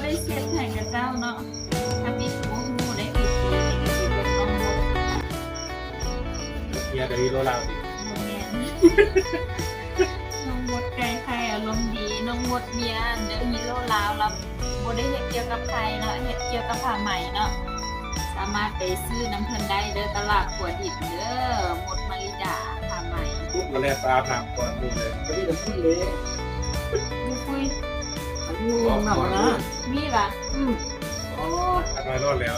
ໄປເຊັດໃຫ້ຂະເຈົ້າເນາະ. ທຳອິດບໍ່ຮູ້ໄດ້ ໄປເຊັດໃຫ້ ໄປເບິ່ງນ້ອງມົດ. ເມຍກໍຮີໂຣລາວຕິ? ບໍ່ແມ່ນ. ນ້ອງມົດໄກ່ໄຂ່ອາລົມດີ. ນ້ອງມົດເມຍອັນເດີ ຮີໂຣລາວ ລາວບໍ່ໄດ້ເຮັດກ່ຽວກັບໄຂ່ເນາະ, ເຮັດກ່ຽວກັບຜ້າໄໝເນາະ. ສາມາດໄປຊື້ນຳເພິ່ນໄດ້ເດີ ຕະຫຼາດຂົວດິນເດີ ມົດມະລິດາຜ້າໄໝ. ປຸບ ກໍແລ່ນໄປອາບນ້ຳກ່ອນໝູ່ເລີຍ. ກໍມີແຕ່ພຸ້ນເລີຍ. ບໍ່ຄຸຍ. ອັນນີ້ນ້ຳນະ. ມີຫວາ? ອືມ. ໂອ້ ອາບນ້ຳຮ້ອນແລ້ວ.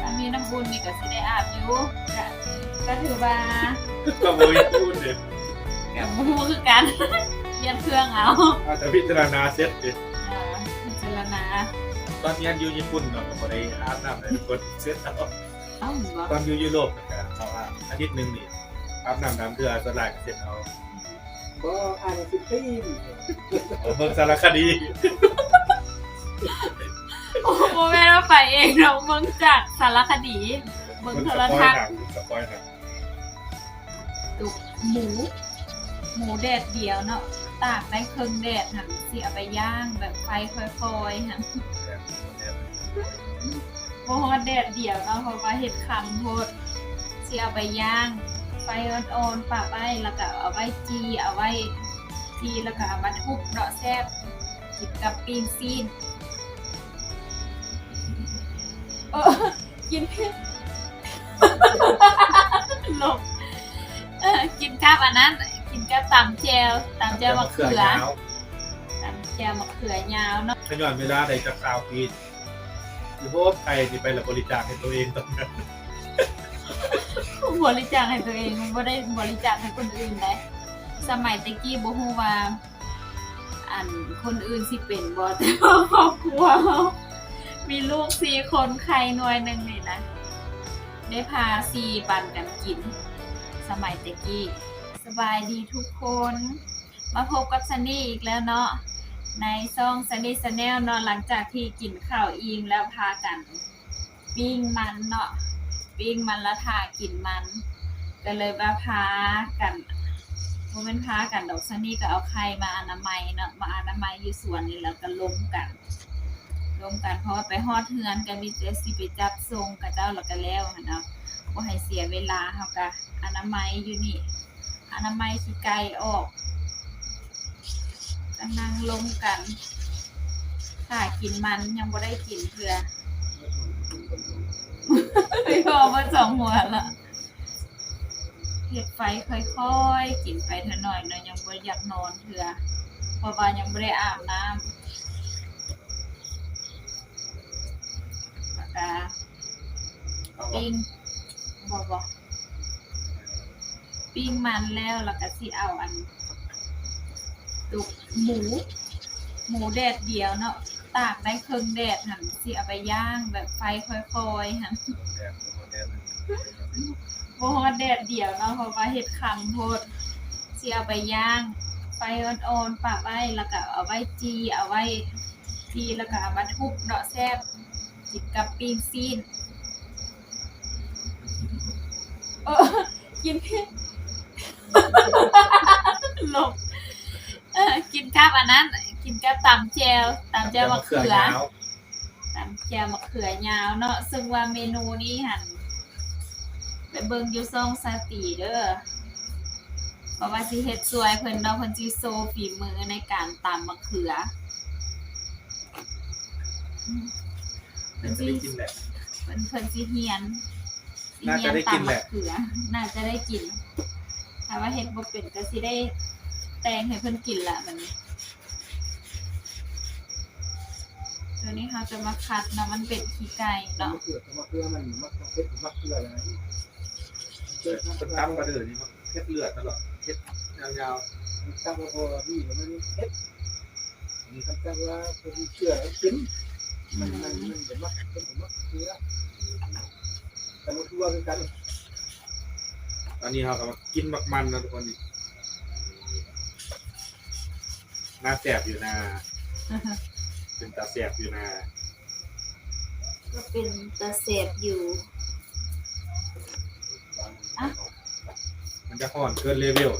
ຖ້າມີນ້ຳອຸ່ນນີ້ກໍຊິໄດ້ອາບຢູ່. ກະ ກໍຖືວ່າ ກໍບໍ່ມີຝຸ່ນເດ້. ກໍບໍ່ຮູ້ຄືກັນ. ປ່ຽນເຄື່ອງເອົາ. ອາດຈະພິຈາລະນາເຊັດເດ້. ເອີ ພິຈາລະນາ. ຕອນຮຽນຢູ່ຍີ່ປຸ່ນເນາະ ກໍບໍ່ໄດ້ອາບນ້ຳໃຫ້ຄົນເຊັດເອົາ. ເອົ້າ ແມ່ນບໍ່? ຕອນຢູ່ຢູໂຣບກໍ ເຂົາວ່າອາທິດໜຶ່ງນີ້ອາບນ້ຳສາມເທື່ອ ສ່ວນຫຼາຍກໍເຊັດເອົາ. ບໍ່ ອ່ານໜັງສືພີມ. ເອົາ ເບິ່ງສາລະຄະດີ. ໂອ້ ບໍ່ແມ່ນວ່າໄປເອງດອກ ເບິ່ງຈາກສາລະຄະດີ ເບິ່ງໂທລະທັດ. ສະປອຍໜັງ ສະປອຍໜັງ. ຕຸກໝູ ໝູແດດດຽວເນາະ ຕາກໄດ້ເຄິ່ງແດດຫັ້ນ ຊິເອົາໄປຍ່າງແບບໄຟຄ່ອຍໆຫັ້ນ. ບໍ່ຮອດແດດດຽວເນາະ ເພາະວ່າເຮັດຄ່ຳໂພດ. ຊິເອົາໄປຍ່າງໄຟອ່ອນໆປະໄວ້ ແລ້ວກໍເອົາໄວ້ຈີ່ ເອົາໄວ້ຈີ່ ແລ້ວກໍເອົາມາທຸບເນາະ ແຊບ ກິນກັບປີ້ງຊີ້ນ. ເອີ ກິນ ລົບ ເອີ ກິນກັບອັນນັ້ນ ກິນກັບຕຳແຈ່ວ ຕຳແຈ່ວມະເຂືອ ຕຳແຈ່ວມະເຂືອຍາວເນາະ. ຂະຍ້ອນເວລາໄດ້ຈັກຊາວປີ ຊິໂຫດໄຂ່ຊິໄປລະບໍລິຈາກໃຫ້ໂຕເອງຕອນນັ້ນ. ບໍລິຈາກໃຫ້ໂຕເອງ ບໍ່ໄດ້ບໍລິຈາກໃຫ້ຄົນອື່ນໃດ. ສະໄໝແຕ່ກີ້ບໍ່ຮູ້ວ່າ ອັນ ຄົນອື່ນຊິເປັນບໍ່ ແຕ່ວ່າຄອບຄົວເຮົາມີລູກສີ່ຄົນ ໄຂ່ໜ່ວຍໜຶ່ງນີ້ນະ ໄດ້ພາສີ່ປັນກັນກິນ ສະໄໝແຕ່ກີ້. ສະບາຍດີທຸກຄົນ ມາພົບກັບຊັນນີອີກແລ້ວເນາະ ໃນຊ່ອງຊັນນີແຊນແນວເນາະ. ຫຼັງຈາກທີ່ກິນເຂົ້າອີ່ມແລ້ວ ພາກັນ ປີ້ງມັນເນາະ ປີ້ງມັນລະຖ້າກິນມັນ ກໍເລີຍວ່າພາກັນ ບໍ່ແມ່ນພາກັນດອກ ຊັນນີກໍເອົາໄຂ່ມາອະນາໄມເນາະ ມາອະນາໄມຢູ່ສວນນີ້ ແລ້ວກໍລົມກັນ ລົມກັນ ເພາະວ່າໄປຮອດເຮືອນກໍມີແຕ່ຊິໄປຈັດສົ່ງເຂົາເຈົ້າ ແລ້ວກໍແລ້ວຫັ້ນເນາະ ບໍ່ໃຫ້ເສຍເວລາ. ເຮົາກໍອະນາໄມຢູ່ນີ້ ອະນາໄມຂີ້ໄກ່ອອກ ກໍນັ່ງລົມກັນ ຖ້າກິນມັນ ຍັງບໍ່ໄດ້ກິນເທື່ອ. ເວົ້າເບິດສອງຫົວລະ ເຮັດໄຟຄ່ອຍໆກິນໄປເທື່ອໜ້ອຍເນາະ ຍັງບໍ່ຢາກນອນເທື່ອ ເພາະວ່າຍັງບໍ່ໄດ້ອາບນ້ຳ ແລ້ວກະ ເອົາບໍ່? ປີ້ງ ບໍ່ ບໍ່ ປີ້ງມັນແລ້ວ ແລ້ວກໍຊິເອົາອັນ ຕຸກໝູ ໝູແດດດຽວເນາະ ຕາກໄດ້ເຄິ່ງແດດຫັ້ນ ຊິເອົາໄປຍ່າງແບບໄຟຄ່ອຍໆຫັ້ນ ບໍ່ຮອດແດດດຽວເນາະ ເພາະວ່າເຮັດຄ່ຳໂພດ ຊິເອົາໄປຍ່າງໄຟອ່ອນໆປະໄວ້ ແລ້ວກໍເອົາໄວ້ຈີ່ ເອົາໄວ້ຈີ່ ແລ້ວກໍເອົາມາທຸບເນາະ ແຊບ ກິນກັບປີ້ງຊີ້ນ ເອີ ກິນ ລົບ ເອີ ກິນກັບອັນນັ້ນ ກິນກັບຕຳແຈ່ວ ຕຳແຈ່ວມະເຂືອ ຕຳແຈ່ວມະເຂືອຍາວເນາະ ເຊິ່ງວ່າເມນູນີ້ຫັ້ນ ໄປເບິ່ງຢູ່ຊ່ອງສາຕີເດີ ເພາະວ່າຊິເຮັດຊ່ວຍເພິ່ນເນາະ ເພິ່ນຊິໂຊຝີມືໃນການຕຳມະເຂືອ ເພິ່ນຊິ ເພິ່ນ ເພິ່ນຊິຮຽນ ຊິຮຽນຕຳມະເຂືອ ໜ້າຈະໄດ້ກິນ ຖ້າວ່າເຮັດບໍ່ເປັນກໍຊິໄດ້ແຕ່ງໃຫ້ເພິ່ນກິນລະບັດນີ້. ໂຕນີ້ເຮົາຈະມາຄັດເນາະ ມັນເປັນຂີ້ໄກ່ເນາະ ມະເຂືອ ມະເຂືອມັນມັກເຜັດ ມັກເຂືອນະ ເພິ່ນຕຳມາເດີນີ້ມັກເຜັດເລືອດຕະຫຼອດ ເຜັດຍາວໆ ຕຳມາພໍດີມັນເຜັດ ຄັນຕຳວ່າເພິ່ນເຂືອມັນເປັນ ມັນ ມັນ ມັນຈະມັກ ເພິ່ນຈະມັກເຂືອ ຕຳມາທົ່ວຄືກັນ. ຕອນນີ້ເຮົາກໍມາກິນໝາກມັນເນາະທຸກຄົນນີ້. ໜ້າແຊບຢູ່ນາ ເປັນຕາແຊບຢູ່ນາ ກໍເປັນຕາແຊບຢູ່ ອະ ມັນຈະຮ້ອນເກີນເລເວວ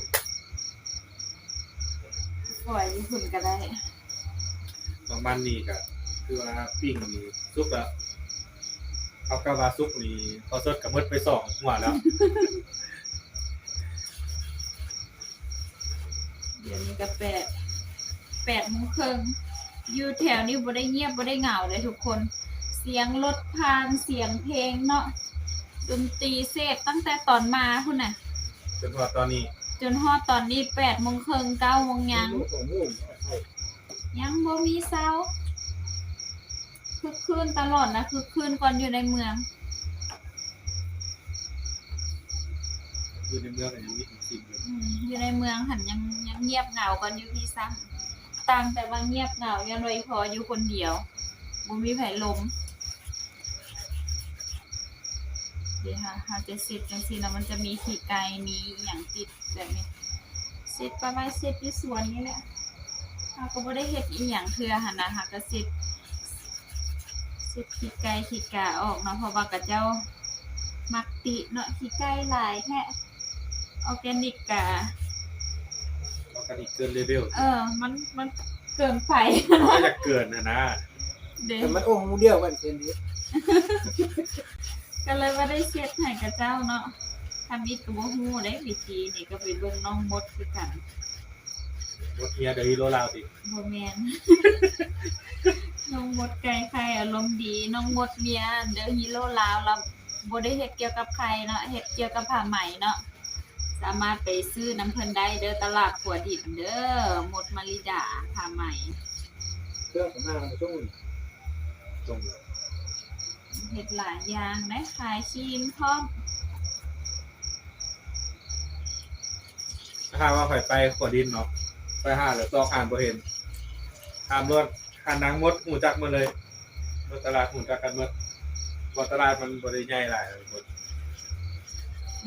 ປ່ອຍຢູ່ພຸ້ນກໍໄດ້ ມາ ປະມານນີ້ກະຄືວ່າປີ້ງນີ້ສຸກແລ້ວ. ເຮົາກະວ່າສຸກນີ້ ພໍສົດກະໝົດໄປສອງຫົວແລ້ວ. ດຽວນີ້ກະແປດ ແປດໂມງເຄິ່ງ. ຢູ່ແຖວນີ້ບໍ່ໄດ້ງຽບ ບໍ່ໄດ້ເຫງົາເດ້ທຸກຄົນ. ສຽງລົດຜ່ານ ສຽງເພງເນາະ ດົນຕີເສບຕັ້ງແຕ່ຕອນມາພຸ້ນນະ ຈົນຮອດຕອນນີ້ ຈົນຮອດຕອນນີ້ ແປດໂມງເຄິ່ງ ເກົ້າໂມງຍັງ ຍັງບໍ່ມີເຊົາ. ຄຶກຄື້ນຕະຫຼອດນະ ຄຶກຄື້ນກວ່າຢູ່ໃນເມືອງ. ຢູ່ໃນເມືອງກະຍັງມີຄົນຊິມຢູ່. ອືມ ຢູ່ໃນເມືອງຫັ້ນຍັງ ຍັງງຽບເຫງົາກວ່າຢູ່ພີ້ຊ້ຳ. ຕ່າງແຕ່ວ່າງຽບເຫງົາ ຢ່າງໜ້ອຍພໍຢູ່ຄົນດຽວ ບໍ່ມີໃຜລົມ. ເດ ເຮົາ ເຮົາຈະເຊັດຈັ່ງຊີ້ເນາະ ມັນຈະມີຂີ້ໄກ່ ມີອີ່ຫຍັງຕິດ ແບບນີ້ ເຊັດໄປໄວ້ ເຊັດຢູ່ສວນນີ້ແຫຼະ. ເຮົາກະບໍ່ໄດ້ເຮັດອີ່ຫຍັງເທື່ອຫັ້ນນະ ເຮົາກະເຊັດ ເຊັດຂີ້ໄກ່ຂີ້ກາອອກເນາະ ເພາະວ່າເຂົາເຈົ້າມັກຕິເນາະ ຂີ້ໄກ່ຫຼາຍແທ້. ອໍແກນິກກະ ອໍແກນິກເກີນເລເວວ. ເອີ ມັນ ມັນເກີນໄປ ມັນກະຢາກເກີນຫັ້ນນະ ເດ ແຕ່ມັນໂອ້ຫູດຽວກັນເຊັ່ນນີ້ ກະເລີຍວ່າໄດ້ເຊັດໃຫ້ເຂົາເຈົ້າເນາະ. ທຳອິດກະບໍ່ຮູ້ເດ້ ວິທີນີ້ກະໄປເບິ່ງນ້ອງມົດຄືກັນ. ມົດເມຍເດີ ຮີໂຣລາວຕິ? ບໍ່ແມ່ນ ນ້ອງມົດໄກ່ໄຂ່ອາລົມດີ ນ້ອງມົດເມຍເດີ ຮີໂຣລາວ. ລາວບໍ່ໄດ້ເຮັດກ່ຽວກັບໄຂ່ເນາະ ເຮັດກ່ຽວກັບຜ້າໄໝເນາະ. ສາມາດໄປຊື້ນຳເພິ່ນໄດ້ເດີ ຕະຫຼາດຂົວດິນເດີ ມົດມະລິດາຜ້າໄໝ. ເຄື່ອງສຳອາງມັນສົ່ງ ສົ່ງ ເຮັດຫຼາຍຢ່າງໄດ໋ ຂາຍຄຣີມພ້ອມ. ຖ້າວ່າຂ້ອຍໄປຂົວດິນເນາະ ໄປຫາແລ້ວຊອກຫາບໍ່ເຫັນ. ຖາມໂລດ ຫານາງມົດ ຮູ້ຈັກໝົດເລີຍ. ເບິດຕະຫຼາດຮູ້ຈັກກັນໝົດ ເພາະຕະຫຼາດມັນບໍ່ໄດ້ໃຫຍ່ຫຼາຍ.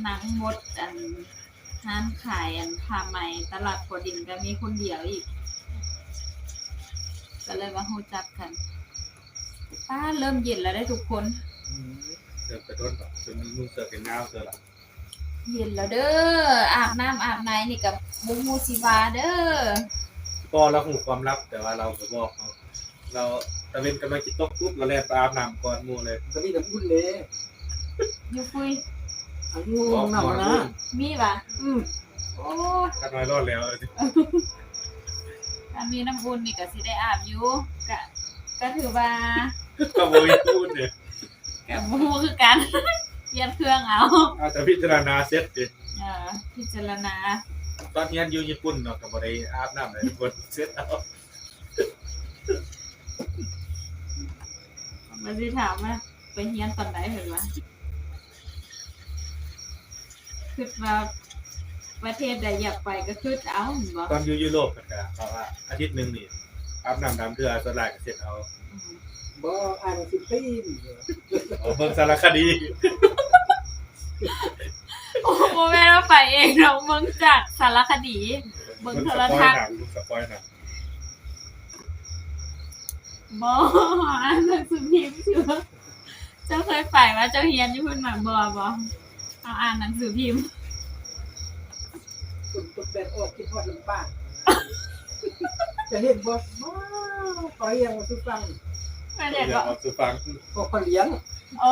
ນາງມົດ ອັນ ຮ້ານຂາຍ ອັນ ຜ້າໄໝຕະຫຼາດຂົວດິນກະມີຄົນດຽວອີກ ກະເລີຍວ່າຮູ້ຈັກກັນ. ປ້າ ເລີ່ມເຢັນແລ້ວເດ້ທຸກຄົນ. ອືມ ເລີ່ມກະດົນແລ້ວ ຈົນນຸ່ງເສື້ອແຂນຍາວເທື່ອລະ. ເຢັນແລ້ວເດີ ອາບນ້ຳອາບໃນນີ້ກະບໍ່ຮູ້ຊິວ່າເດີ. ພໍ່ລາວຮູ້ຄວາມລັບ ແຕ່ວ່າລາວບໍ່ບອກເຮົາ. ລາວຕາເວັນກຳລັງຊິຕົກປຸບ ລາວແລ່ນໄປອາບນ້ຳກ່ອນໝູ່ເລີຍ. ກະມີນ້ຳອຸ່ນເດ້ ຢູ່ຟຸຍ ອັນນີ້ ຫ້ອງນ້ຳນະ ມີຫວາ? ອືມ ໂອ້ ຄັນວ່າຮ້ອນແລ້ວ ຄັນມີນ້ຳອຸ່ນນີ້ກະຊິໄດ້ອາບຢູ່. ກະ ກະຖືວ່າ ກະບໍ່ມີປູນເດ້ ກະບໍ່ຮູ້ຄືກັນ ປ່ຽນເຄື່ອງເອົາ. ອາດຈະພິຈາລະນາເຊັດຕິ. ເອີ ພິຈາລະນາ. ຕອນຮຽນຢູ່ຍີ່ປຸ່ນເນາະ ກະບໍ່ໄດ້ອາບນ້ຳໃຫ້ທຸກຄົນ ເຊັດເອົາ. ວ່າຊິຖາມວ່າໄປຮຽນຕອນໃດ ເພິ່ນວ່າ ຄິດວ່າປະເທດໃດຢາກໄປກະຄິດເອົາ ແມ່ນບໍ່? ຕອນຢູ່ຢູໂຣບເພິ່ນກະເວົ້າວ່າອາທິດໜຶ່ງນີ້ອາບນ້ຳດຳເທື່ອ ສ່ວນຫຼາຍກະເຊັດເອົາ. ອືມ ບໍ່ ອ່ານໜັງສືພີມ. ອໍ ເບິ່ງສາລະຄະດີ. ໂອ້ ບໍ່ແມ່ນວ່າໄປເອງດອກ ເບິ່ງຈາກສາລະຄະດີ ເບິ່ງໂທລະທັດ. ເບິ່ງສະປອຍໜັງ ເບິ່ງສະປອຍໜັງ. ບໍ່ ອ່ານໜັງສືພິມຊື່. ເຈົ້າເຄີຍໄປວ່າ ເຈົ້າຮຽນຢູ່ພຸ້ນມາບໍ່? ບໍ່ ເຮົາອ່ານໜັງສືພິມ. ຝົນຕົກແດດອອກ ຄິດຮອດລຳປາງ ຈະເຫັນບໍ່? ວ້າວ ພະລຽງມາສູ່ຝັ່ງ ພະລຽງມາສູ່ຝັ່ງ ພະລຽງ. ອໍ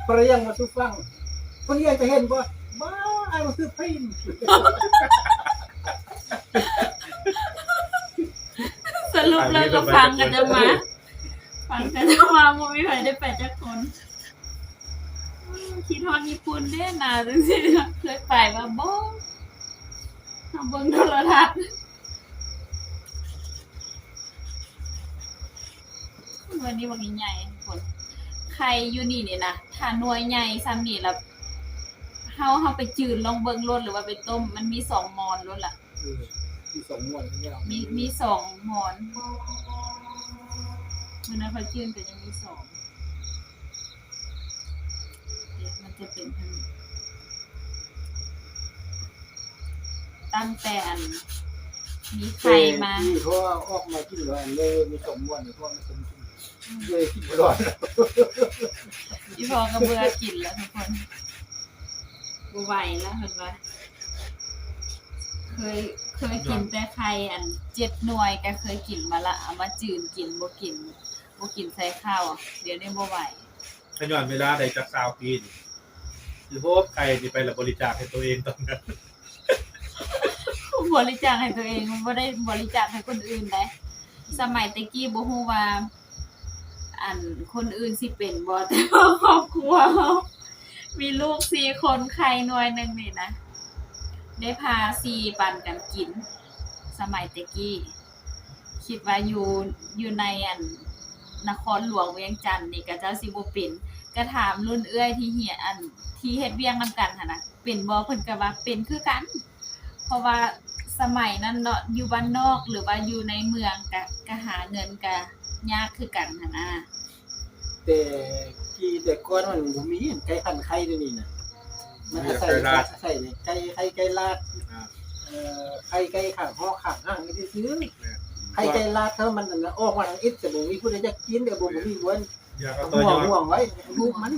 ພະລຽງມາສູ່ຝັ່ງ ພະລຽງຈະເຫັນບໍ່? ວ້າວ ອ່ານໜັງສືພິມ. ສະຫຼຸບແລ້ວກະຟັງກະຈະມາ ຟັງກະຈະມາ ບໍ່ມີໃຜໄດ້ໄປຈັກຄົນ. ຄິດຮອດຍີ່ປຸ່ນເດ້ ໜາວຈັ່ງຊີ້ ເຄີຍໄປວ່າບໍ່? ເຮົາເບິ່ງໂທລະທັດ. ໜ່ວຍນີ້ບັກໃຫຍ່ທຸກຄົນ ໄຂ່ຢູ່ນີ້ນີ້ນະ ຖ້າໜ່ວຍໃຫຍ່ຊ່ຳນີ້ລະ ເຮົາ ເຮົາໄປຈືນລອງເບິ່ງໂລດ ຫຼືວ່າໄປຕົ້ມ ມັນມີສອງມອນໂລດລະ. ເອີ ມີສອງມອນ ມີ ມີສອງມອນ ມື້ນັ້ນຂ້ອຍຈືນກະຍັງມີສອງ. ເອີ ມັນຈະເປັນທາງ ຕັ້ງແຕ່ອັນມີໄຂ່ມາ ເອີ ເພາະວ່າອອກມາກິນແລ້ວ ອັນເລີຍມີສອງມວນ ເພາະວ່າມັນເປັນ ເລີຍກິນບໍ່ລອດ. ອີ່ພໍ່ກະເບື່ອກິນແລ້ວທຸກຄົນ ບໍ່ໄຫວແລ້ວເພິ່ນວ່າ. ເຄີຍ ເຄ ເຄີຍກິນແຕ່ໄຂ່ອັນເຈັດໜ່ວຍ ກໍເຄີຍກິນມາລະ ເອົາມາຈືນກິນ ບໍ່ກິນ ບໍ່ກິນໃສ່ເຂົ້າ ດຽວນີ້ບໍ່ໄຫວ. ກໍຍ້ອນເວລາໄດ້ຈັກຊາວປີນີ້ ຄືໂຮບໄຂ່ນີ້ໄປແລ້ວບໍລິຈາກໃຫ້ຕົວເອງຕອນນັ້ນ. ບໍລິຈາກໃຫ້ຕົວເອງ ບໍ່ໄດ້ບໍລິຈາກໃຫ້ຄົນອື່ນໃດ. ສະໄໝແຕ່ກີ້ບໍ່ຮູ້ວ່າ ອັນຄົນອື່ນຊິເປັນບໍ່ ແຕ່ວ່າຄອບຄົວເຮົາມີລູກສີ່ຄົນ ໄຂ່ໜ່ວຍໜຶ່ງນີ້ນະ ໄດ້ພາສີ່ປັນກັນກິນ. ສະໄໝແຕ່ກີ້ ຄິດວ່າຢູ່ ຢູ່ໃນອັນນະຄອນຫຼວງວຽງຈັນນີ້ ເຂົາເຈົ້າຊິບໍ່ເປັນ. ກະຖາມລຸ້ນເອື້ອຍທີ່ຮຽນ ອັນທີ່ເຮັດວຽກນຳກັນຫັ້ນນະ ເປັນບໍ່? ເພິ່ນກະວ່າເປັນຄືກັນ ເພາະວ່າສະໄໝນັ້ນເນາະ ຢູ່ບ້ານນອກ ຫຼືວ່າຢູ່ໃນເມືອງ ກະ ກະຫາເງິນກະຍາກຄືກັນຫັ້ນນະ. ແຕ່ກີ້ແຕ່ກ່ອນມັນບໍ່ມີໄກ່ພັນໄຂ່ດຽວນີ້ນະ ມັນອາໄສ ອາໄສໄກ່ ໄກ່ລາດ ເອີ ໄຂ່ ໄກ່ຂ້າງຮອກຂ້າງຫ້າງນີ້ຊື່ໆ. ໄຂ່ໄກ່ລາດເຂົາມັນອັນນັ້ນ ອອກມາທາງອິດ ແຕ່ບໍ່ມີຜູ້ໃດຢາກກິນ ແຕ່ບໍ່ ບໍ່ມີບ່ອນ ຢາກເອົາຕໍ່ຍອດ ຫ່ວງໄວ້ລູກມັນ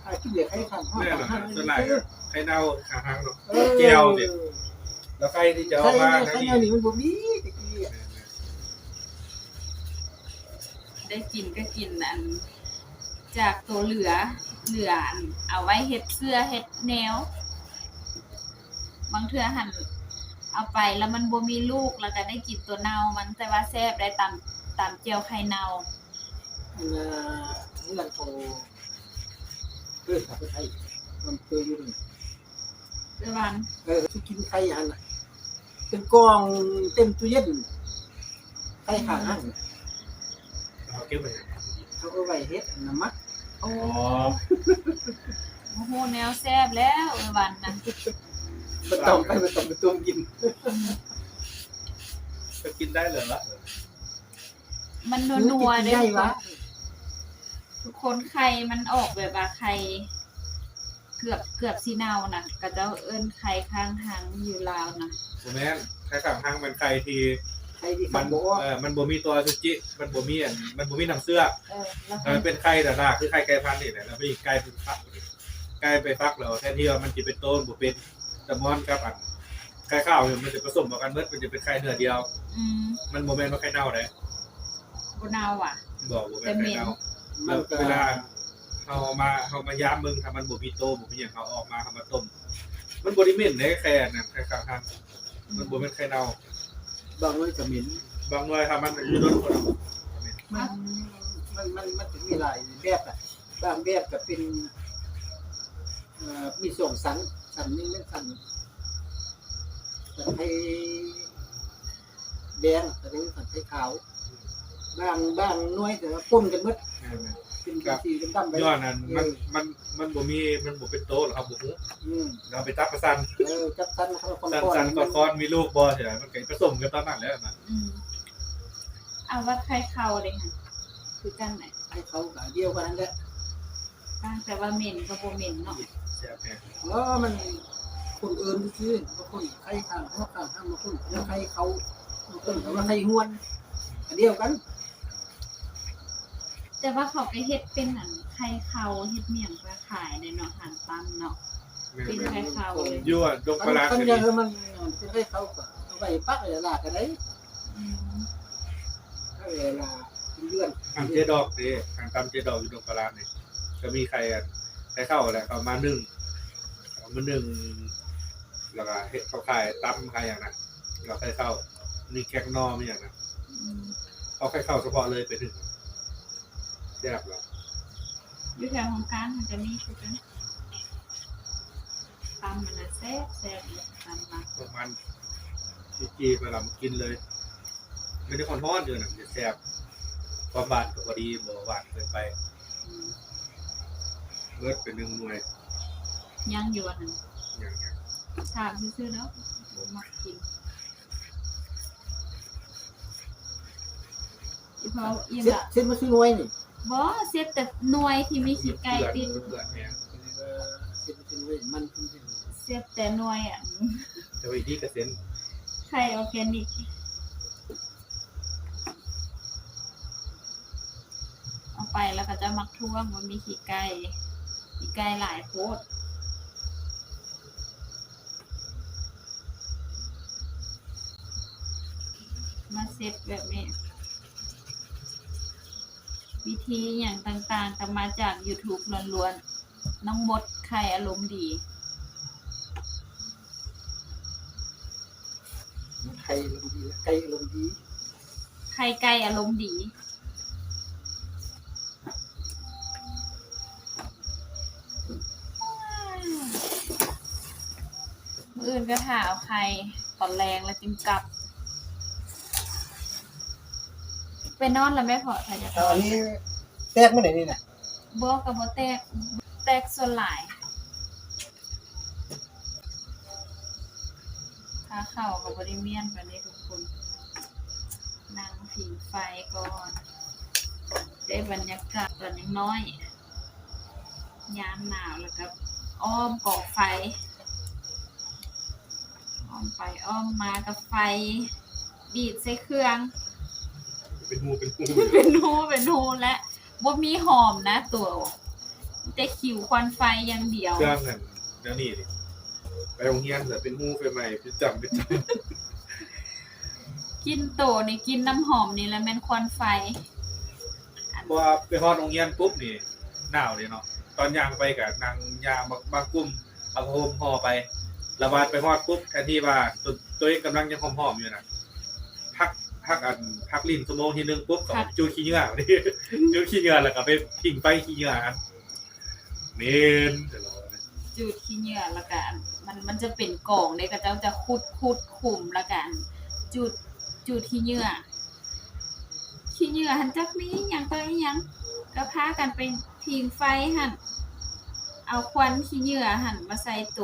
ຖ້າກິນແຕ່ໄຂ່ຂ້າງຮອກຂ້າງຫ້າງນີ້ຊື່ໆ. ສ່ວນຫຼາຍໄຂ່ເນົ່າຂ້າງຫ້າງເນາະ ເອີ ແຈ່ວນີ້ ແລ້ວໄຂ່ທີ່ຈະອອກມາ ໄຂ່ແນວນີ້ມັນບໍ່ມີແຕ່ກີ້. ໄດ້ກິນກໍກິນອັນຈາກໂຕເຫຼືອ ເຫຼືອອັນເອົາໄວ້ເຮັດເສື້ອເຮັດແນວ. ບາງເທື່ອຫັ້ນເອົາໄປແລ້ວມັນບໍ່ມີລູກ ແລ້ວກໍໄດ້ກິນໂຕເນົ່າມັນ ແຕ່ວ່າແຊບໄດ໋ ຕຳ ຕຳແຈ່ວໄຂ່ເນົ່າ. ອັນ ເຮືອນຂອງ ເອີ ໄຂ່ ມັນເຄີຍຢູ່ນີ້ ເອີ ຫວານ ເອີ ຊິກິນໄຂ່ຫັ້ນນະ ເປັນກອງເຕັມຕູ້ເຢັນ ໄຂ່ຂ້າງຫັ້ນ ເຮົາເກັບໄວ້ ເຮົາເອົາໄວ້ເຮັດນ້ຳໝັກ. ໂອ້ ອໍ ບໍ່ຮູ້ແນວແຊບແລ້ວ ເອີ ຫວານນະ ບໍ່ຕ້ອງໄປ ບໍ່ຕ້ອງໄປຕົ້ມກິນ ກໍກິນໄດ້ເລີຍລະ. ມັນນົວໆເດ້ທຸກຄົນ ທຸກຄົນ ໄຂ່ມັນອອກແບບວ່າໄຂ່ເກືອບ ເກືອບຊິເນົ່ານະ ເຂົາເຈົ້າເອີ້ນໄຂ່ຄ້າງຮັງຢູ່ລາວນະ. ບໍ່ແມ່ນ ໄຂ່ຄ້າງຮັງແມ່ນໄຂ່ທີ່ ໄຂ່ທີ່ ມັນ ເອີ ມັນບໍ່ມີຕົວອະສຸຈິ ມັນບໍ່ມີອັນ ມັນບໍ່ມີນ້ຳເຊື້ອ ເອີ ແລ້ວ ເອີ ເປັນໄຂ່ດາດາ ຄືໄຂ່ໄກ່ພັນນີ້ແຫຼະ ແລ້ວໄປໄກ່ໄປຟັກ ໄກ່ໄປຟັກແລ້ວ ແທນທີ່ວ່າມັນຈະເປັນໂຕ ມັນບໍ່ເປັນ ສະໝອນກັບອັນໄຂ່ຂາວນີ້ ມັນຈະປະສົມເຂົ້າກັນໝົດ ມັນຈະເປັນໄຂ່ເນື້ອດຽວ. ອືມ ມັນບໍ່ແມ່ນວ່າໄຂ່ເນົ່າເດ້. ບໍ່ເນົ່າຫວາ? ບໍ່ ບໍ່ແມ່ນໄຂ່ເນົ່າ. ແລ້ວເວລາເຮົາມາ ເຮົາມາຢາມເບິ່ງ ຖ້າມັນບໍ່ມີໂຕ ບໍ່ມີຫຍັງ ເຮົາເອົາອອກມາ ເຮົາມາຕົ້ມ ມັນບໍ່ໄດ້ເໝັນເດ້ ໄຂ່ອັນນັ້ນ ໄຂ່ຂາວຫັ້ນ ມັນບໍ່ແມ່ນໄຂ່ເນົ່າ. ບາງໜ່ວຍກໍເໝັນ ບາງໜ່ວຍ ຖ້າມັນຢູ່ດົນ ກໍເໝັນ. ມັນ ມັນ ມັນ ມັນຈະມີຫຼາຍແບບນະ ບາງແບບກໍເປັນ ເອີ ມີສອງຊັ້ນ ຊັ້ນໜຶ່ງແມ່ນຊັ້ນ ຊັ້ນໄຂ່ແດງ ອັນໜຶ່ງຊັ້ນໄຂ່ຂາວ ບາງ ບາງໜ່ວຍກໍປົນກັນໝົດ ແມ່ນໆ ເປັນ ກໍ ສີດຳໆໄປ ຍ້ອນອັນ ເອີ ມັນ ມັນ ມັນບໍ່ມີ ມັນບໍ່ເປັນໂຕ ແລ້ວເຮົາບໍ່ຮູ້ ອືມ ເຮົາໄປຈັບປະສັນ ເອີ ຈັບສັນ ສັນ ສັນ ຄອນ ຄອນ ມີລູກບໍ່ ຊິ ມັນກໍປະສົມກັນຕອນນັ້ນແຫຼະນະ. ອືມ ອາ ວັດໄຂ່ເຂົ້າເດ້ຫັ້ນ ຄືກັນແຫຼະ ໄຂ່ເຂົ້າກໍດຽວກັນຫັ້ນແຫຼະ. ຕ່າງແຕ່ວ່າເໝັນກັບບໍ່ເໝັນເນາະ. ແຊບແຮງ ເອີ ມັນຄົນອື່ນຊື່ໆ ບາງຄົນໄຂ່ຂ້າງຮອກຂ້າງຫ້າງ ບາງຄົນກໍວ່າໄຂ່ເຂົ້າ ບາງຄົນກໍວ່າໄຂ່ຫ້ວນ ອັນດຽວກັນ. ແຕ່ວ່າເຂົາກໍເຮັດເປັນອັນໄຂ່ເຂົ້າ ເຮັດໝຽງມາຂາຍເດ້ເນາະ ຮ້ານຕຳເນາະ. ແມ່ນໆ ເປັນໄຂ່ເຂົ້າເລີຍ ຢູ່ດົງປະຫຼາດ ຄັນ ຄັນ ກໍ ຢາກໃຫ້ມັນເປັນໄຂ່ເຂົ້າກໍເອົາໄວ້ປັກໄວ້ຫຼ້າກໍໄດ້. ອືມ ເອົາໄວ້ຫຼ້າເປັນເດືອນ. ຕຳເຈດອກເດ້ ຕຳເຈດອກຢູ່ດົງປະຫຼາດນີ້ ກໍມີໄຂ່ ໄຂ່ເຂົ້າແຫຼະ ເຂົາມາໜຶ້ງ ເອົາມາໜຶ້ງ ແລ້ວກໍເຮັດເຂົ້າຂາຍ ຕຳຂາຍຫຍັງນະ ແລ້ວໄຂ່ເຂົ້າ ມີແກງໜໍ່ ມີຫຍັງນະ. ອືມ ເອົາໄຂ່ເຂົ້າສະເພາະເລີຍໄປໜຶ້ງ ແຊບລະ. ຢູ່ແຖວຫ້ອງການມັນຈະມີຄືກັນ ຕຳມັນນະແຊບໆ ຕຳມັນ ພວກມັນຈີ່ໆ ໄປລຳກິນເລີຍ. ມັນຈະຮ້ອນໆ ຢູ່ນະ ມັນຈະແຊບ ຄວາມຫວານກໍພໍດີ ບໍ່ຫວານເກີນໄປ. ອືມ ເບິດໄປໜຶ່ງໜ່ວຍ ຍັງຢູ່ອັນນັ້ນ ຍັງໆ ຖາມຊື່ໆ ເນາະ ບໍ່ມັກກິນ. ອີ່ພໍ່ ອີ່ ເຊັດ ລະ ເຊັດໝົດຊຸໜ່ວຍນີ້? ບໍ່ ເຊັດແຕ່ໜ່ວຍທີ່ມີຂີ້ໄກ່ຕິດ ມັນເປື້ອນແຮງ. ເຊັດແຕ່ໜ່ວຍ ອັນ ແຕ່ວ່າອີ່ດີກໍເຊັດ ໄຂ່ອໍແກນິກ ເອົາໄປແລ້ວເຂົາເຈົ້າມັກທ້ວງວ່າມີຂີ້ໄກ່ ຂີ້ໄກ່ຫຼາຍໂພດ. ມາເຊັດແບບນີ້ ວິທີຫຍັງຕ່າງໆ ກໍມາຈາກ YouTube ລ້ວນໆ. ນ້ອງມົດໄຂ່ອາລົມດີ. ໄຂ່ອາລົມດີ ໄກ່ອາລົມດີ ໄຂ່ໄກ່ອາລົມດີ. ມື້ອື່ນກໍຖ້າເອົາໄຂ່ຕອນແລງແລ້ວຈຶ່ງກັບ. ໄປນອນແລ້ວແມ່ເພາະ ຖ້າຈະ ເອົາອັນນີ້ແຕກມື້ໃດນີ້ນະ? ບໍ່ ກໍບໍ່ແຕກ ແຕກສ່ວນຫຼາຍ. ຄ່າເຂົ້າກໍບໍ່ໄດ້ມ້ຽນປານໃດທຸກຄົນ ນັ່ງຜິງໄຟກ່ອນ ໄດ້ບັນຍາກາດຕອນຍັງນ້ອຍ ຍາມໜາວ ແລ້ວກໍອ້ອມກອງໄຟ ອ້ອມໄປອ້ອມມາກັບໄຟ ດີດໃສ່ເຄື່ອງ ເປັນຮູເປັນຮູ ເປັນຮູເປັນຮູແລ້ວ. ບໍ່ມີຫອມນະໂຕ ມີແຕ່ຂິວຄວັນໄຟຢ່າງດຽວ. ເຄື່ອງນັ້ນແນວນີ້ນີ້ ໄປໂຮງຮຽນເລີຍ ເປັນຮູເປັນໄໝ ເປັນຈ້ຳເປັນຈ້ຳ. ກິ່ນໂຕນີ້ ກິ່ນນ້ຳຫອມນີ້ລະແມ່ນຄວັນໄຟ. ອັນ ເພາະວ່າໄປຮອດໂຮງຮຽນປຸບນີ້ ໜາວເດ້ເນາະ ຕອນຍ່າງໄປກະນັ່ງຍ່າງບາງ ບາງກຸ່ມ ເອົາຜ້າຫົ່ມຫໍ່ໄປ ລະບາດໄປຮອດປຸບ ແທນທີ່ວ່າໂຕ ໂຕເອງກຳລັງຍັງຫອມໆຢູ່ນະ ພັກ ພັກອັນ ພັກຫຼິ້ນຊົ່ວໂມງທີໜຶ່ງປຸບ ກໍຈູດຂີ້ເຫຍື້ອ ຈູດຂີ້ເຫຍື້ອ ແລ້ວກໍໄປຜິງໄຟຂີ້ເຫຍື້ອຫັ້ນ ເໝັນ ຈູດຂີ້ເຫຍື້ອ ແລ້ວກໍອັນ ມັນ ມັນຈະເປັນກອງເດ້ ເຂົາເຈົ້າຈະຂຸດ ຂຸດຂຸມ ແລ້ວກໍອັນ ຈູດ ຈູດຂີ້ເຫຍື້ອ. ຂີ້ເຫຍື້ອຫັ້ນຈັກມີອີ່ຫຍັງຕໍ່ອີ່ຫຍັງ ກໍພາກັນໄປຜິງໄຟຫັ້ນ ເອົາຄວັນຂີ້ເຫຍື້ອຫັ້ນມາໃສ່ໂຕ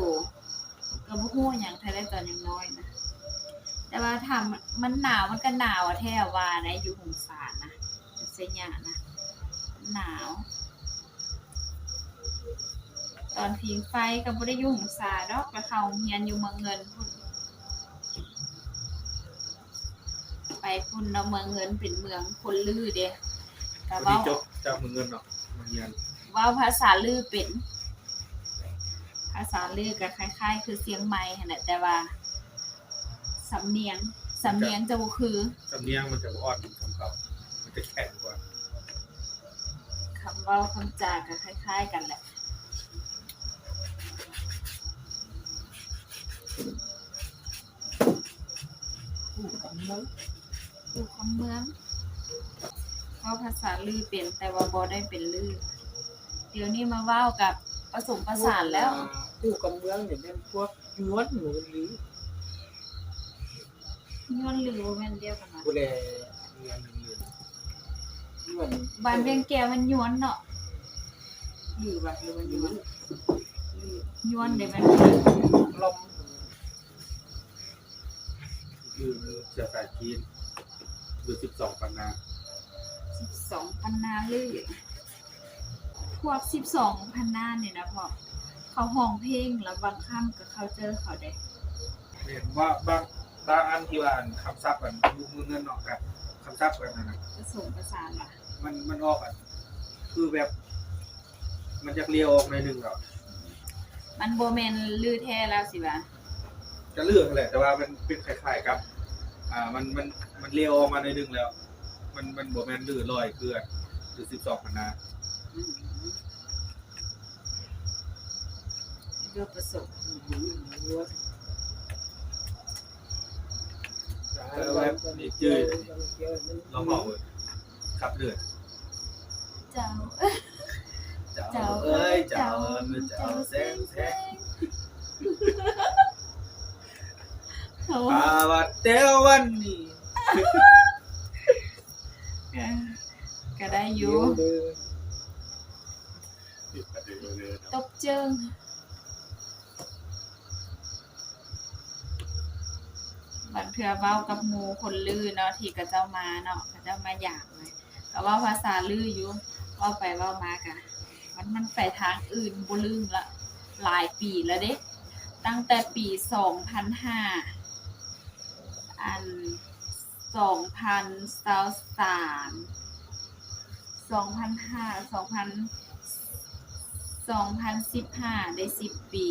ກໍບໍ່ຮູ້ຫຍັງແທ້ໃດຕອນຍັງນ້ອຍນະ ແຕ່ວ່າຖ້າມັນໜາວ ມັນກໍໜາວແທ້ວ່າໄດ໋ ຢູ່ຫົງສານະ ໄຊຍະນະ ໜາວ. ຕອນຜິງໄຟກໍບໍ່ໄດ້ຢູ່ຫົງສາດອກ ໄປເຂົ້າໂຮງຮຽນຢູ່ເມືອງເງິນພຸ້ນ ໄປພຸ້ນເນາະ ເມືອງເງິນເປັນເມືອງຄົນລືເດ້ ກໍເວົ້າ ພໍດີຈົບຈາກເມືອງເງິນເນາະ ມາຮຽນ ເວົ້າພາສາລືເປັນ ພາສາລືກໍຄ້າຍໆຄືຊຽງໃໝ່ຫັ້ນແຫຼະ ແຕ່ວ່າ ສຳນຽງ ສຳນຽງຈະບໍ່ຄື ສຳນຽງມັນຈະບໍ່ອ່ອນສ່ຳເຂົາ ມັນຈະແຂງກວ່າ ຄຳເວົ້າຄຳຈາກໍຄ້າຍໆກັນແຫຼະ. ອູ່ຄຳເມືອງ ອູ່ຄຳເມືອງ ເວົ້າພາສາລືເປັນ ແຕ່ວ່າບໍ່ໄດ້ເປັນລື ດຽວນີ້ມາເວົ້າກັບປະສົມປະສານແລ້ວ. ອູ່ຄຳເມືອງນີ້ແມ່ນພວກຍວນຫຼືລື? ຍວນລືບໍ່ແມ່ນດຽວກັນຫວາ? ຜູ້ໃດຍວນ ຍວນ ບ້ານວຽງແກ້ວແມ່ນຍວນເນາະ ຫຼືວ່າ ຫຼືວ່າຍວນ? ຍວນເດ້ແມ່ນ ລອມ ຄືເຊື້ອສາຍຈີນ ຫຼືສິບສອງພັນນາ ສິບສອງພັນນາລື. ພວກສິບສອງພັນນານີ້ນະ ພວກເຂົາຮ້ອງເພງ ແລ້ວບາງຄຳກໍເຂົ້າໃຈເຂົາເດ້. ແມ່ນ ບາງ ບາງ ບາງອັນທີ່ວ່າອັນຄຳສັບອັນຢູ່ເມືອງເງິນເນາະ ກັບຄຳສັບອັນນັ້ນນະ ປະສົມປະສານວ່າ ມັນ ມັນອອກອັນ ຄືແບບ ມັນຢາກເລວອອກໜ້ອຍໜຶ່ງແລ້ວ ມັນບໍ່ແມ່ນລືແທ້ແລ້ວຊິວ່າ ກະລືຫັ້ນແຫຼະ ແຕ່ວ່າມັນເປັນຄ້າຍໆກັບ ອ່າ ມັນ ມັນ ມັນເລວອອກມາໜ້ອຍໜຶ່ງແລ້ວ ມັນ ມັນບໍ່ແມ່ນລືລອຍຄືອັນ ຫຼືສິບສອງພັນນາ. ອືມ ເລື່ອງປະສົມ ແບບນີ້ຈື່ ລອງເວົ້າເບິ່ງ ຂັບເລືອດ ເຈົ້າ ເຈົ້າເອີຍ ເຈົ້າ ເຈົ້າແສງ ແສງ ເອົາ ປາວັດແຕ່ວັນນີ້ ກະ ກະໄດ້ຢູ່ ຕົບເຈິງ. ບາງເທື່ອເວົ້າກັບໝູ່ຄົນລືເນາະ ທີ່ເຂົາເຈົ້າມາເນາະ ເຂົາເຈົ້າມາຢາມ ກໍເວົ້າພາສາລືຢູ່ ເວົ້າໄປເວົ້າມາກະ ມັນ ມັນໄປທາງອື່ນ ບໍ່ລືມລະ ຫຼາຍປີແລ້ວເດ້ ຕັ້ງແຕ່ປີສອງພັນຫ້າ ອັນ ສອງພັນຊາວສາມ ສອງພັນຫ້າ ສອງພັນ ສອງພັນສິບຫ້າ ໄດ້ສິບປີ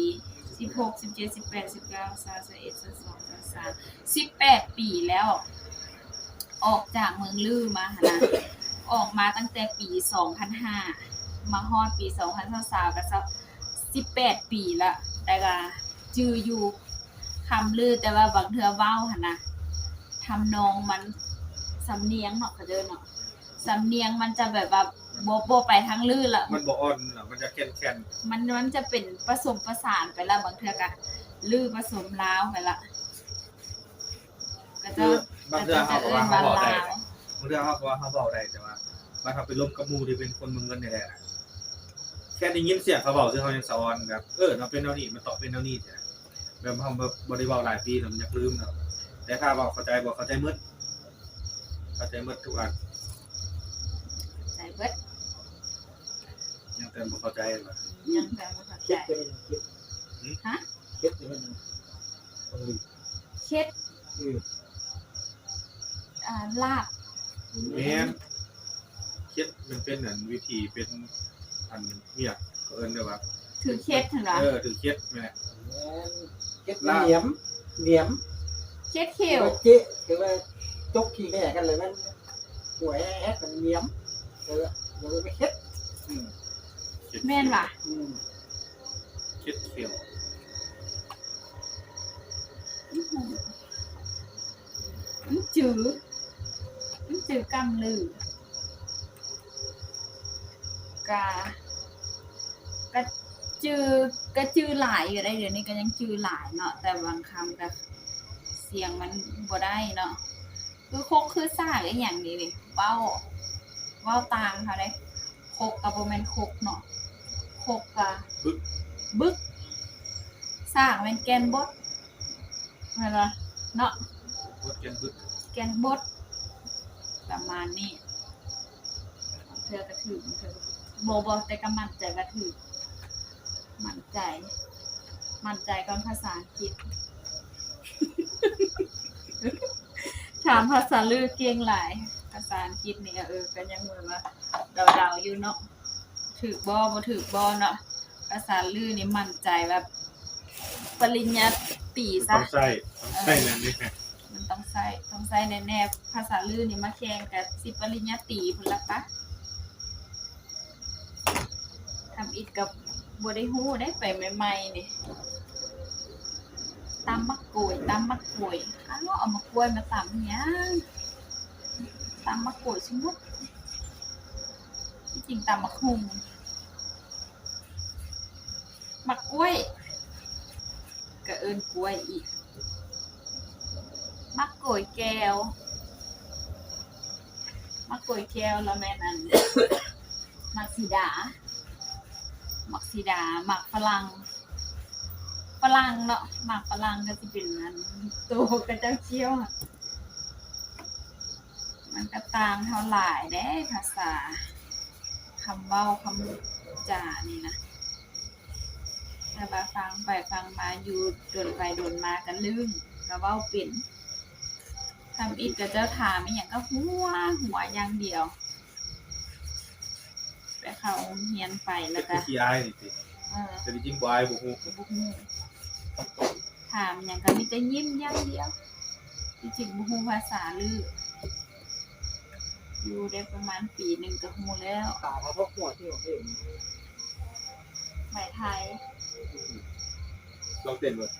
ສິບຫົກ ສິບເຈັດ ສິບແປດ ສິບເກົ້າ ຊາວ ຊາວເອັດ ຊາວສອງ ຊາວສາມ ສິບແປດປີແລ້ວ. ອອກຈາກເມືອງລືມາຫັ້ນນະ ອອກມາຕັ້ງແຕ່ປີສອງພັນຫ້າ ມາຮອດປີສອງພັນຊາວສາມ ກໍຊາວ ສິບແປດປີລະ ແຕ່ກະຈື່ຢູ່ຄຳລື ແຕ່ວ່າບາງເທື່ອເວົ້າຫັ້ນນະ ທຳນອງມັນ ສຳນຽງເນາະ ເຂົາເອີ້ນເນາະ ສຳນຽງມັນຈະແບບວ່າບໍ່ ບໍ່ໄປທາງລືລະ ມັນບໍ່ອ່ອນລະ ມັນຈະແກ່ນໆ ມັນ ມັນຈະເປັນປະສົມປະສານໄປລະ ບາງເທື່ອກະລືປະສົມລາວໄປລະ ເຂົາເຈົ້າ ຄືບາງເທື່ອເຮົາກໍວ່າເຮົາເວົ້າໄດ້ ບາງເທື່ອເຮົາກໍວ່າເຮົາເວົ້າໄດ້ ແຕ່ວ່າບາດເຮົາໄປລົມກັບໝູ່ທີ່ເປັນຄົນເມືອງເງິນນີ້ແຫຼະ ແຄ່ໄດ້ຍິນສຽງເຂົາເວົ້າຊື່ເຮົາຍັງສະອອນແບບ ເອີ ມັນເປັນແນວນີ້ ມັນຕ້ອງເປັນແນວນີ້ຊີ້ນະ ແບບເຮົາແບບບໍ່ໄດ້ເວົ້າຫຼາຍປີແລ້ວ ມັນຢາກລືມແລ້ວ ແຕ່ຖ້າເວົ້າເຂົ້າໃຈບໍ່ ເຂົ້າໃຈໝົດ ເຂົ້າໃຈໝົດທຸກອັນ ເຂົ້າໃຈເບິດ ຍັງແຕ່ບໍ່ເຂົ້າໃຈວ່າ ຍັງແຕ່ບໍ່ເຂົ້າໃຈ ເຄັດກໍແມ່ນ ຫຶ? ເຄັດກໍແມ່ນ ເຄັດ ອື ອ່າ ລາບ ແມ່ນ ເຄັດມັນເປັນອັນ ວິທີເປັນອັນ ຫຍັງເຂົາເອີ້ນໄດ້ວ່າ ຖືເຄັດຫັ້ນຫວາ ເອີ ຖືເຄັດແມ່ນແຫຼະ ແມ່ນ ເຄັດ ລາບ ໜຽມ ໜຽມ ເຄັດເຂ້ວ ເຈະ ຄືວ່າຈົກຂີ້ແຫກັນເລີຍ ມັນຫົວແຮກ ມັນໜຽມ ເອີ ມັນເລີຍເຄັດ ອື ເຄັດ ແມ່ນຫວາ ອື ເຄັດເຂ້ວ ອືຫື ມັນຈື່ ມັນຈື່ກຳລື ກະ ກະຈື່ ກະຈື່ຫຼາຍຢູ່ເດ້ ດຽວນີ້ກະຍັງຈື່ຫຼາຍເນາະ ແຕ່ບາງຄຳກະສຽງມັນບໍ່ໄດ້ເນາະ ຄືຄົກ ຄືສາກ ອີ່ຫຍັງນີ້ເດ້ ເວົ້າ ເວົ້າຕ່າງເຮົາເດ້ ຄົກກະບໍ່ແມ່ນຄົກເນາະ ຄົກກະບຶກ ບຶກ ສາກແມ່ນແກ່ນບົດ ແມ່ນບໍ່ ເນາະ ບົດ ແກ່ນບຶກ ແກ່ນບົດ ປະມານນີ້ ບາງເທື່ອກະຖືກ ບາງເທື່ອກະບໍ່ ບໍ່ ແຕ່ກະໝັ້ນໃຈວ່າຖືກ ໝັ້ນໃຈ ໝັ້ນໃຈກ່ອນພາສາອັງກິດ ຖາມພາສາລືເກັ່ງຫຼາຍ ພາສາອັງກິດນີ້ ເອີ ກະຍັງແບບວ່າເດົາໆຢູ່ເນາະ ຖືກບໍ່ ບໍ່ຖືກບໍ່ເນາະ ພາສາລືນີ້ໝັ້ນໃຈແບບປະລິນຍາຕີຊະ ຕ້ອງໃຊ້ ຕ້ອງໃຊ້ແນ່ໆ ມັນຕ້ອງໃຊ້ ຕ້ອງໃຊ້ແນ່ໆ ພາສາລືນີ້ມາແຂ່ງກະຊິປະລິນຍາຕີພຸ້ນລະປະ ທຳອິດກະບໍ່ໄດ້ຮູ້ເດ້ ໄປໃໝ່ໆນີ້ ຕຳໝາກກວຍ ຕຳໝາກກວຍ ອ້າວ ເອົາໝາກກວຍມາຕຳອີ່ຫຍັງ ຕຳໝາກກວຍຊຸມມຸດ ທີ່ຈິງຕຳໝາກຫຸ່ງ ໝາກກ້ວຍ ກະເອີ້ນກ້ວຍອີກ ໝາກໂກຍແກ້ວ ໝາກໂກຍແກ້ວລະແມ່ນອັນ ໝາກສີດາ ໝາກສີດາ ໝາກຝຣັ່ງ ຝຣັ່ງເນາະ ໝາກຝຣັ່ງກະຊິເປັນອັນໂຕຂະເຈົ້າຂຽວ ມັນກະຕ່າງເຮົາຫຼາຍເດ້ ພາສາ ຄຳເວົ້າ ຄຳຈານີ້ນະ ແຕ່ວ່າຟັງໄປຟັງມາຢູ່ດົນໄປດົນມາກະລືມ ກະເວົ້າເປັນ ທຳອິດກະເຈົ້າຖາມອີ່ຫຍັງກະຫົວ ຫົວຢ່າງດຽວ ໄປເຂົ້າໂຮງຮຽນໄປລະກະ ເຮັດຄືຂີ້ອາຍນີ້ຕິ ເອີ ແຕ່ທີ່ຈິງບໍ່ອາຍ ບໍ່ຮູ້ ບໍ່ຮູ້ ຖາມຫຍັງກະມີແຕ່ຍິ້ມຢ່າງດຽວ ທີ່ຈິງບໍ່ຮູ້ພາສາລື ຢູ່ໄດ້ປະມານປີໜຶ່ງກະຮູ້ແລ້ວ ຕາເຂົາພວກຫົວທີ່ເຫັນ ໄມ້ໄທ ລອງເຕັ້ນເບິ່ງ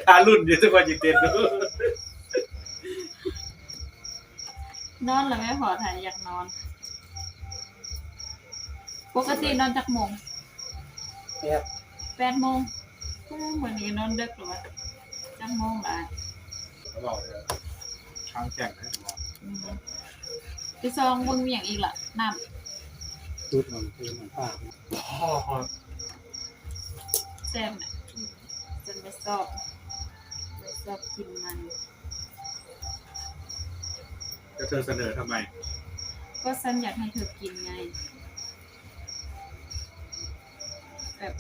ຖ້າລຸ້ນຢູ່ ຈັກວ່າຊິເຕັ້ນ ນອນລະແມ່ ພໍຖ້າຢາກນອນ ປົກກະຕິນອນຈັກໂມງ? ແປດ ແປດໂມງ ໂອ້ ມື້ນີ້ນອນເດິກລະຫວາ ຈັກໂມງລະ ເວົ້າເດີ ທາງແຈ້ງເດີ ອືມ ໄປສ່ອງເບິ່ງມີຫຍັງອີກລະ ນ້ຳ ຈຸດນັ້ນຄືມັນປາກ ແຊບນະ ອືມ ຈົນໄປຊອບ ໄປຊອບກິນມັນ ແລ້ວເທີສະເໜີທຳໄມ? ກໍສັນຢາກໃຫ້ເທີກິນໄງ ແບບ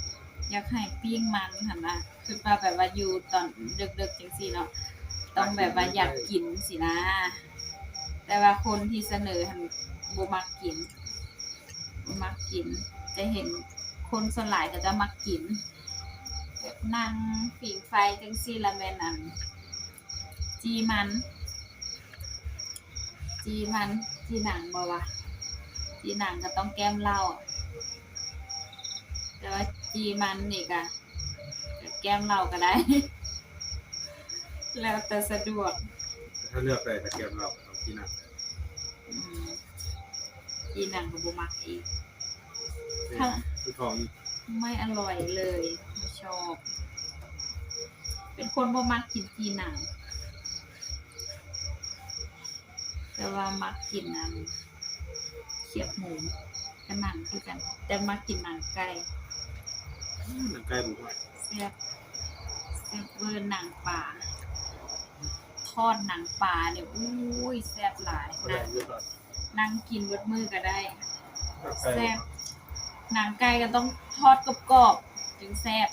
ຢາກໃຫ້ປີ້ງມັນຫັ້ນນະ ຄິດວ່າແບບວ່າຢູ່ຕອນເດິກໆ ຈັ່ງຊີ້ເນາະ ຕ້ອງແບບວ່າຢາກກິນຊີ້ນະ ແຕ່ວ່າຄົນທີ່ສະເໜີຫັ້ນບໍ່ມັກກິນ ບໍ່ມັກກິນ ຈະເຫັນຄົນສ່ວນຫຼາຍເຂົາເຈົ້າມັກກິນ ແບບນັ່ງຜິງໄຟຈັ່ງຊີ້ລະແມ່ນອັນ ຈີ່ມັນ ຈີ່ມັນ ຈີ່ໜັງບໍ່ວະ? ຈີ່ໜັງກໍຕ້ອງແກ້ມເຫຼົ້າ ແຕ່ວ່າຈີ່ມັນນີ້ກະ ກະແກ້ມເຫຼົ້າກໍໄດ້ ແລ້ວແຕ່ສະດວກ. ຖ້າເລືອກໄດ້ ຖ້າແກ້ມເຫຼົ້າກໍຕ້ອງຈີ່ໜັງ. ອືມ ຈີ່ໜັງກໍບໍ່ມັກອີກ. ເປັນ ຄືທ້ອງຢູ່ ไม่อร่อยเลย ไม่ชอบ เป็นคนบ่มักกินจี่หนัง แต่ว่ามักกินอันเขียบหมูกับหนังคือกัน แต่มักกินหนังไก่ อืม หนังไก่บ่ค่อย แซ่บ แซ่บเวอร์ หนังปลา ทอดหนังปลานี่ อุ้ย แซ่บหลาย บ่ได้อยู่ตอน นั่งกินเบิดมื้อก็ได้ แซ่บ หนังไก่ก็ต้องทอดกรอบๆ จึงแซ่บ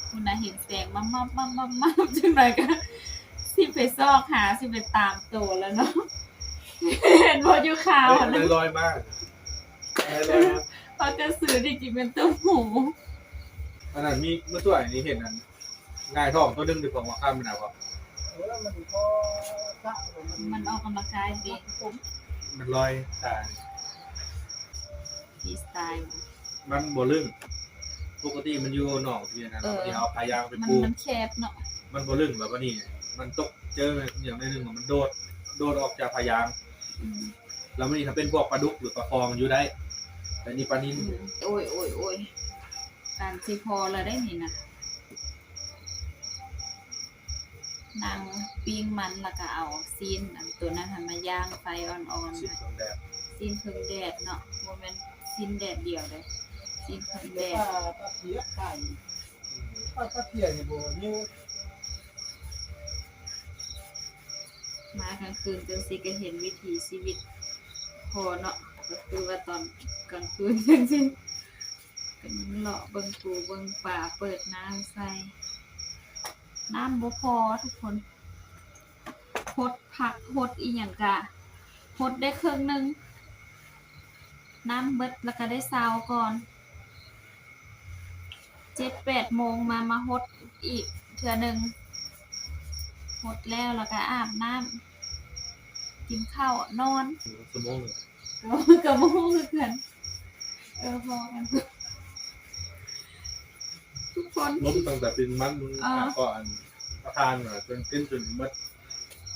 พุ้นน่ะ เห็นแสงมับๆ ๆ ๆ จั่งใดก็สิไปซอกหา สิไปตามโตแล้วเนาะ เห็นบ่อยู่ข่าว เอ้ย หั่นน่ะ ลอยๆ มา ลอยๆ มา ปลากระสือนี่กินเป็นต้มหมู อันนั้นมี เมื่อช่วงนี้เห็นอัน หงายท้องตัวหนึ่งที่ผมว่าข้ามไปนะบ่ เออ มันก็สะ มันออกกำลังกายเด้ มันลอยตาย ฟรีสไตล์ มันบ่ลึง ปกติมันอยู่นอกที่นั่น เออ ที่เอาผ้ายางไป มัน ปู มันแคบเนาะ มันบ่ลึง แล้วบัดนี้มันตกเจออย่างใดหนึ่ง มันโดด โดดออกจากผ้ายาง อืม แล้วบัดนี้ถ้าเป็นพวกปลาดุกหรือปลาคองอยู่ได้ แต่นี่ปลานิล อืม โอ้ย โอ้ย โอ้ย ตานสิพอแล้วได้นี่นะ นั่งปิ้งมัน แล้วก็เอาซี้นอันตัวนั้นหั่นมาย่างไฟอ่อนๆ ซี้นเผิงแดด ซี้นเผิงแดดเนาะ บ่แม่นซี้นแดดเดียวเด้ ซี้นเผิงแดด ปลา ปลาเพี้ยไข่ อืม ปลา ปลาเพี้ยนี่บ่ มากลางคืนจั่งซี้ก็เห็นวิถีชีวิตพอเนาะ ก็คือว่าตอนกลางคืนจั่งซี้ ก็ยังเลาะเบิ่งปูเบิ่งปลา เปิดน้ำใส่ น้ำบ่พอทุกคน หดผักหดอีหยังก็หดได้ครึ่งหนึ่ง น้ำเบิดแล้วก็ได้เซาก่อน เจ็ดแปดโมงมา มาหดอีกเทื่อหนึ่ง หดแล้ว แล้วก็อาบน้ำ กินข้าวนอน ชั่วโมงหนึ่ง ก็บ่ฮู้คือกัน เออ พอกัน ทุกคน ลมตั้งแต่ปีมัน เออ ก็อันประธานน่ะ จนขึ้นจนหมด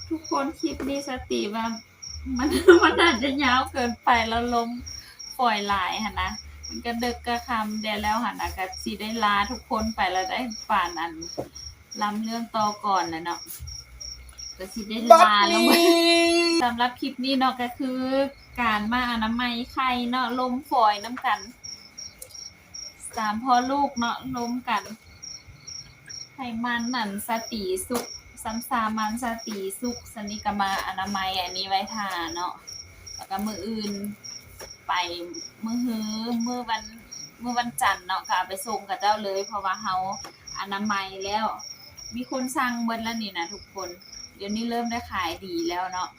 ทุกคน คลิปนี้สติว่า มัน มันอาจจะยาวเกินไป แล้วลมฝอยหลายหั้นนะ มันก็ดึกก็ค่ำแด่แล้วหั้นนะ ก็สิได้ลาทุกคนไปแล้วได้ ปานอันลำเรื่องต่อก่อนแหละเนาะ ก็สิได้ลาลง สำหรับคลิปนี้เนาะ ก็คือการมาอนามัยไข่เนาะ ลมฝอยนำกัน สามพ่อลูกเนาะ ลมกัน ให้มันนั่นสติสุข สำสามันสติสุข สนิกะมาอนามัยอันนี้ไว้ท่าเนาะ แล้วก็มื้ออื่นไป มื้อฮือ มื้อวัน มื้อวันจันทร์เนาะ ก็เอาไปส่งเขาเจ้าเลย เพราะว่าเฮาอนามัยแล้ว มีคนสั่งเบิดแล้วนี่นะทุกคน เดี๋ยวนี้เริ่มได้ขายดีแล้วเนาะ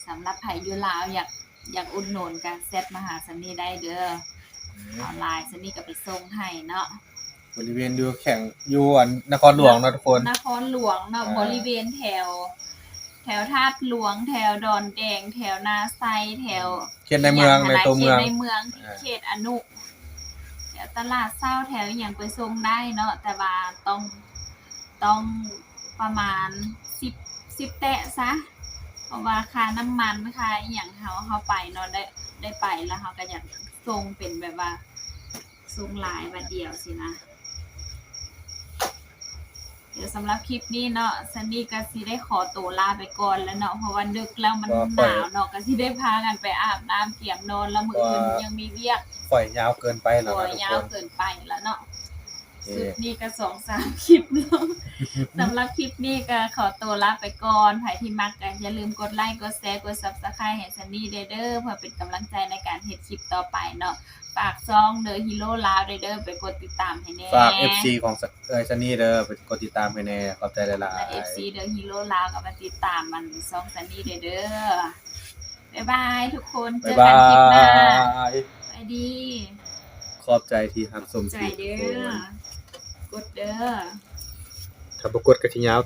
สำหรับไผอยู่ลาวอยาก อยากอุดหนุนก็แชทมาหาซันนี่ได้เด้อ ออนไลน์ซันนี่ก็ไปส่งให้เนาะ บริเวณอยู่แขวง อยู่อันนครหลวงเนาะทุกคน นครหลวงเนาะ อ่า บริเวณแถว แถวธาตุหลวง แถวดอนแดง แถวนาไซ แถว เขตในเมือง ในตัวเมือง เขตในเมือง อ่า เขตอนุ แถวตลาดเช้า แถวอิหยังไปส่งได้เนาะ แต่ว่าต้อง ต้องประมาณสิบ สิบแตะซะ เพราะว่าค่าน้ำมัน ค่าอิหยังเฮา เฮาไปเนาะ ได้ ได้ไปแล้วเฮาก็อยากส่งเป็นแบบว่า ส่งหลายบาทเดียวสินะ เดี๋ยวสำหรับคลิปนี้เนาะ ซันนี่ก็สิได้ขอตัวลาไปก่อนแล้วเนาะ เพราะว่าดึกแล้วมันหนาวเนาะ ก็สิได้พากันไปอาบน้ำเตรียมนอน แล้วมื้ออื่นยังมีเวียก ปล่อยยาวเกินไปแล้วนะทุกคน ปล่อยยาวเกินไปแล้วเนาะ โอเค สุดนี้ก็สองสามคลิปเนาะ สำหรับคลิปนี้ก็ขอตัวลาไปก่อน ไผที่มักก็อย่าลืมกดไลค์ กดแชร์ กด Subscribe ให้ซันนี่เด้อ เพื่อเป็นกำลังใจในการเฮ็ดคลิปต่อไปเนาะ ฝากช่องเด้อ ฮีโร่ลาวเด้อ ไปกดติดตามให้แหน่ ฝาก เอฟซี ของเอื้อยซันนี่เด้อ ไปกดติดตามให้แหน่ ขอบใจหลายๆ และ เอฟซี เด้อ ฮีโร่ลาวก็มาติดตามมันช่องซันนี่เด้อ บ๊ายบายทุกคน เจอกันคลิปหน้า บ๊ายบาย สวัสดี ขอบใจที่รับชมคลิปทุกคน กดเด้อ ถ้าบ่กดก็สิยาว